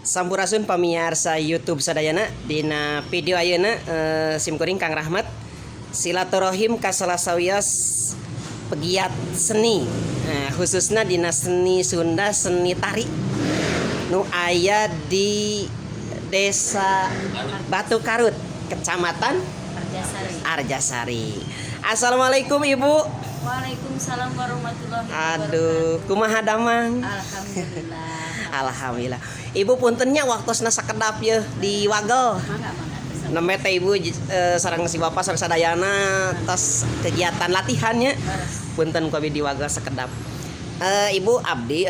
Sampurasun, pamiarsa YouTube sadayana. Dina video ayeuna simkuring Kang Rahmat silaturahim ka salah sawios pegiat seni, nah, khususnya dina seni Sunda, seni tari nu aya di Desa Batu Karut, Kecamatan Arjasari. Arjasari. Assalamualaikum, Ibu. Waalaikumsalam warahmatullahi wabarakatuh. Aduh, kumaha damang? Alhamdulillah. Alhamdulillah. Ibu, punten nya waktosna sakedap ye diwagel. Mangga, mangga. Nembe teh Ibu sareng si bapak sareng sadayana tos kegiatan latihannya. Leres. Punten ku abi diwagel sakedap. Ibu, abdi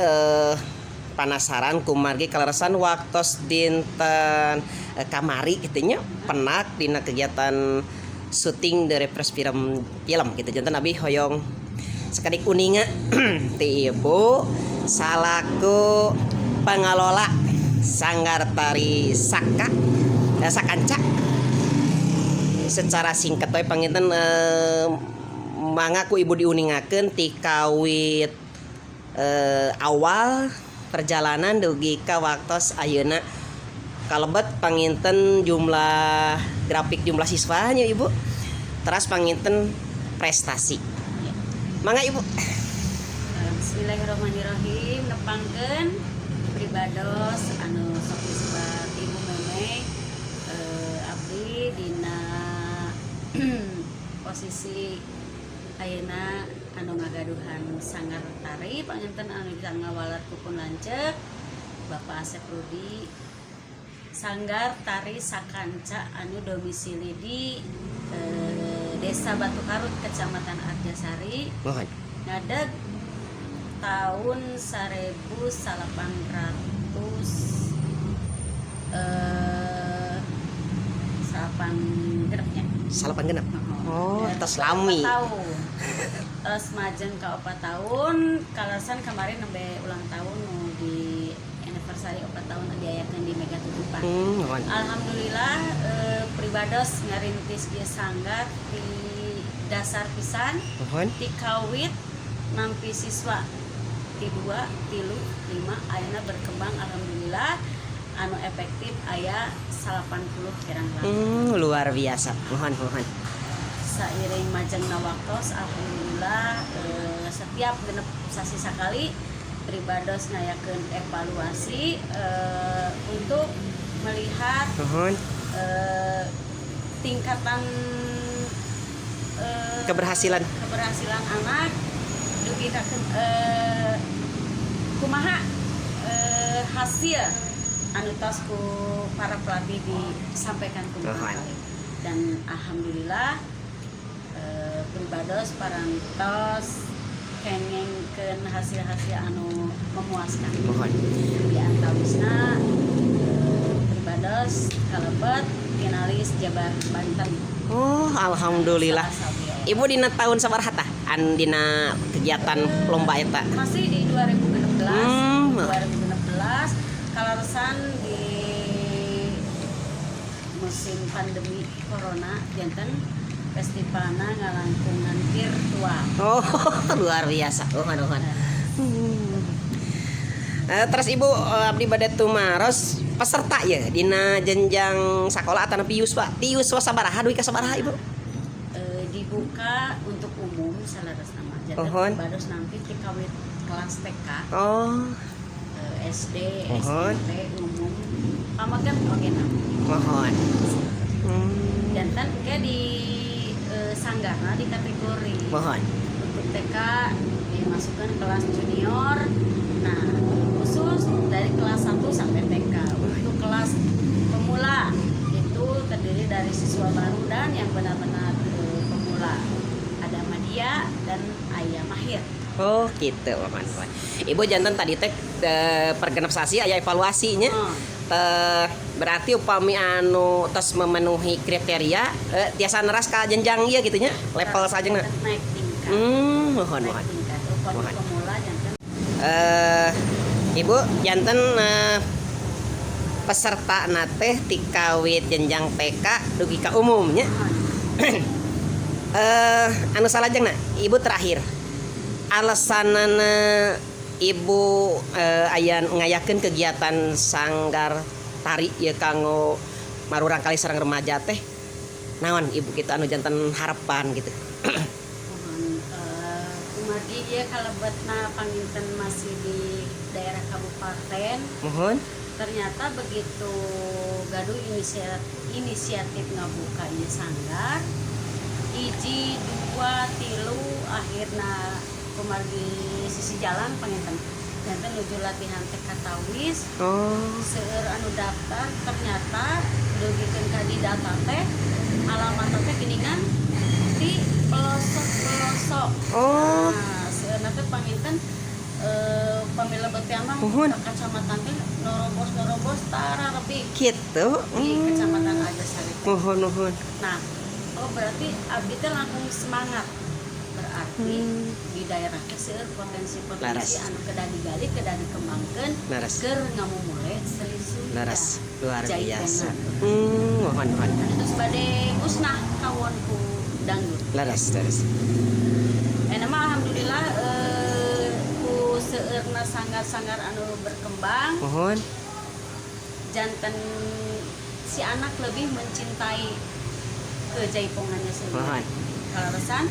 penasaran kumargi kaleresan waktos dinten kamari kitu nya penak dina kegiatan syuting dari press film film gitu, janten abi hoyong sakedik uninga ti Ibu salaku pengelola Sanggar Tari Saka Sakanca. Secara singkat we panginten, mangga ku Ibu diuningakeun ti kawit awal perjalanan dugi ka waktos ayeuna, kalebet panginten jumlah grafik jumlah siswanya, Ibu, terus panginten prestasi. Mangga, Ibu. Bismillahirrahmanirrahim. Nepangkeun pribados anu sok disebat Ibu Meme, abdi dina posisi ayeuna anu ngagaduhan sanggar tari panginten anu ngawaler ku pun lanceuk Bapak Asep Rudi, Sanggar Tari Sakanca anu domisili di Desa Batu Karut, Kecamatan Arjasari. Mohon. Ngadeg tahun 1800 8 genep nya. 8 genep. Oh, Dan tos lami. 4 tahun. Terus majeng ke 4 tahun, kaleresan kemarin nembe ulang tahun nu di anniversary 4 tahun diayakeun di Mega Tutupan. Mohon. Alhamdulillah, pribados ngarintis ieu sanggar di dasar pisan, ti kawit nampi siswa ti dua, tilu, lima, ayeuna berkembang alhamdulillah anu efektif aya 80 kirang langkung. Luar biasa. Mohon, mohon. Seiring majengna waktos, alhamdulillah setiap 6 sasi sakali pribados ngayakeun evaluasi untuk melihat tingkatan Keberhasilan. Keberhasilan anak dugi ka kumaha hasil anu tos ku para pelatih disampaikan kumaha kali. Dan alhamdulillah pribados parantos kengengkeun hasil-hasil anu memuaskan. Di antawisna pribados kalebet finalis Jabar Banten. Oh, alhamdulillah. Salah sawios. Ibu dina tahun sabaraha tah? An dina kegiatan lomba eta? Masih di 2016. 2016 kaleresan di musim pandemi corona, janten festivalna ngalangkungan virtual. Oh, luar biasa. Mohon, mohon. Terus Ibu, abdi bade tumaros peserta ya dina jenjang sekolah atau yuswa. Ti yuswa sabaraha dugi ka sabaraha, Ibu? Dibuka untuk umum saleresna mah. Janten bados nampi ti kawit kelas TK, SD, SMP, umum. Pameget oge nampi. Mohon. Janten ke di sanggarna di kategori. Untuk TK dimasukkan kelas junior. Nah, khusus dari kelas 1 sampai TK. Untuk kelas pemula itu terdiri dari siswa baru dan yang benar-benar pemula. Ada Madia dan Ayah Mahir. Oh, gitu, mohon, mohon. Ibu, janten tadi teh per 6 sasi aya evaluasinya. Berarti upami anu tos memenuhi kriteria tiasa neras ka jenjang ieu gitu nya, level sajengna. Naik tingkat. Mohon, Naik mohon. Tingkat. Upami Mohon. Pemula janten Ibu, janten peserta teh ti kawit jenjang TK dugi ka umumnya. Anu salajengna, Ibu, terakhir alasanana Ibu aya ngayakeun kegiatan sanggar tari ya kanggo murangkalih sareng remaja teh naon, Ibu, kita anu janten harapan gitu? Mohon, kumargi ieu kalebetna panginten masih di daerah kabupaten. Ternyata begitu gaduh inisiatif ngabuka ieu sanggar, hiji, dua, tilu, akhirna kumargi sisi jalan panginten janten nuju latihan teh katawis. Seueur anu daftar, ternyata dugikeun ka di data teh alamat teh geuningan di pelosok-pelosok. Nah, seueurna teh panginten pami lebet mah ka kecamatan teh norobos-norobos tara lebih di Kecamatan Arjasari teh. Muhun muhun. Nah, oh berarti abdi teh langsung semangat. Berarti di daerah teh seueur potensi-potensi anu kedah digali, kedah dikembangkeun keur ngamumule seni Sunda. Leres, luar biasa. Jaipongan. Muhun muhun. Terus bade musnah kawon ku dangdut. Leres leres. Enak mah alhamdulillah ku seueurna sanggar-sanggar anu berkembang, janten si anak lebih mencintai ke jaipongannya sendiri. Kaleresan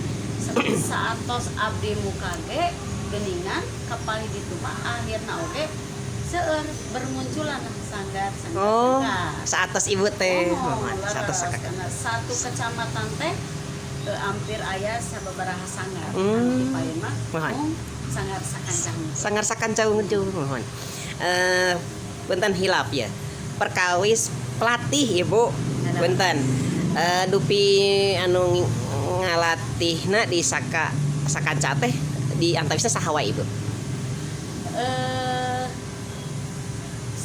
saatos abdi muka ge geningan kapalih ditu mah akhirna oge seueur bermunculan sanggar sanggar sanggar. Saatos Ibu teh. Oh, Muhun, saatos leres. Sakak. Karena satu kecamatan teh hampir aya sababaraha sanggar. Anu di payun mah mung sanggar Sakanca. Sanggar Sakanca jauh, muhun. Punten hilap ya. Perkawis pelatih, Ibu. Punten. Dupi anu ngalatihna di Sakanca teh di antawisna saha wae, Ibu?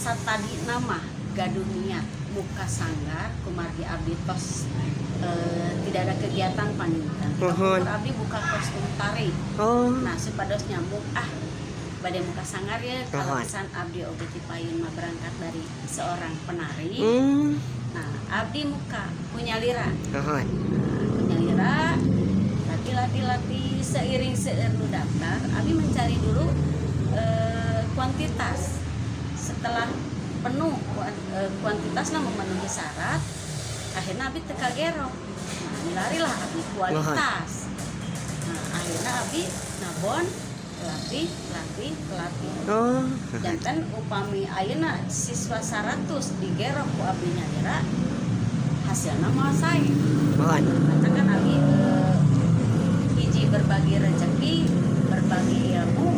Satadi nama gaduh niat muka sanggar kumargi abdi tos tidak ada kegiatan panginten. Abdi buka kostum tari. Nah, supados nyambung, ah bade muka sanggar ya kalau kesan abdi oge ti payun mah berangkat dari seorang penari. Nah, abdi muka punya lira. Nah, punya lira, latih latih latih, seiring seueur nu daftar abdi mencari dulu kuantitas. Setelah penuh kuantitasnya memenuhi syarat, akhirnya abdi teu kagero. Nah, milarilah abdi kualitas. Nah, akhirnya abdi nabon pelatih, pelatih, pelatih. Janten upami ayeuna siswa 100 digerok ku abdi nyalira, hasilna moal sae. Katakan abdi hiji berbagi rezeki, berbagi ilmu,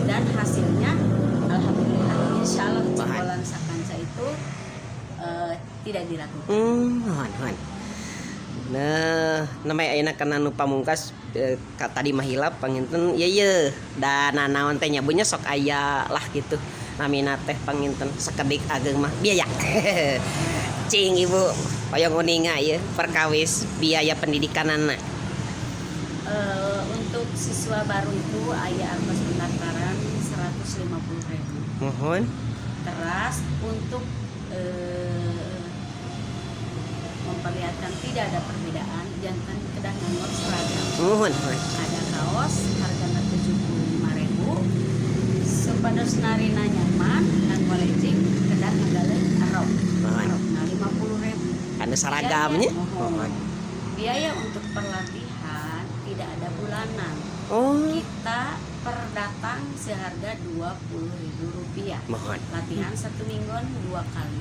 dan hasilnya alhamdulillah, insya Allah jebolan Sakanca itu tidak diragukan. Muhun muhun. Nah, namanya ayeuna kana nu pamungkas, ka tadi mah hilap panginten ieu ye da nanaon teh nya sok aya lah gitu namina teh panginten sakedik ageng mah biaya. Cing, Ibu, hoyong uninga ieu perkawis biaya pendidikanana. Untuk siswa baru itu aya ongkos pendaftaran 150.000. Teras untuk memperlihatkan tidak ada perbedaan, janten kedah nganggo seragam. Muhun muhun. Ada kaos hargana 75.000, supados narina nyaman nganggo legging kedah ngagaleun rok. Rokna 50.000. Anu saragamnya. Biaya, muhun. Biaya untuk pelatihan tidak ada bulanan. Kita per datang seharga Rp20.000. Latihan satu mingguan dua kali.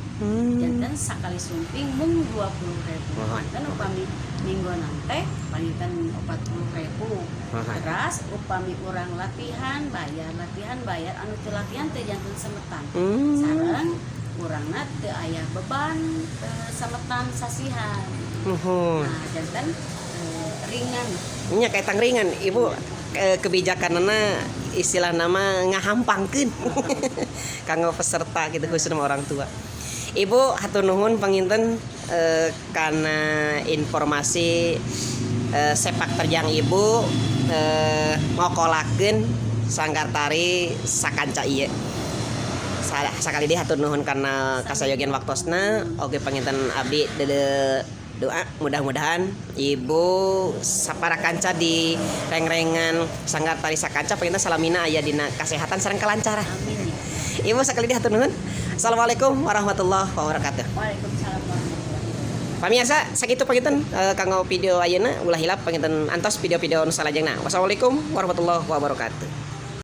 Janten sakali sumping mung 20.000. Janten upami mingguan teh panginten 40.000. Teras upami urang latihan bayar, latihan bayar, anu teu latihan teh janten semetan. Sareng urangna teu aya beban semetan sasihan. Nah, janten ringan. Nya kayak ringan, Ibu, kebijakanna istilah nama ngahampangkeun kanggo peserta gitu, khususnya orang tua. Ibu, hatur nuhun panginten karena informasi sepak terjang Ibu ngokolakeun sanggar tari Sakanca ieu. Sakali deui hatur nuhun karena kasayogian waktosna. Oke, panginten abdi dede. Doa mudah-mudahan Ibu sapara kanca di rengrengan Sanggar Tari Sakanca panginten salamina aya dina kasehatan sareng kelancaran. Amin ya. Ibu, sekali deui hatur nuhun. Assalamualaikum warahmatullahi wabarakatuh. Waalaikumsalam warahmatullahi wabarakatuh. Pamirsa, sakitu panginten kanggo video ayeuna. Ulah hilap panginten antos video-video nu salajengna. Wassalamualaikum warahmatullahi wabarakatuh.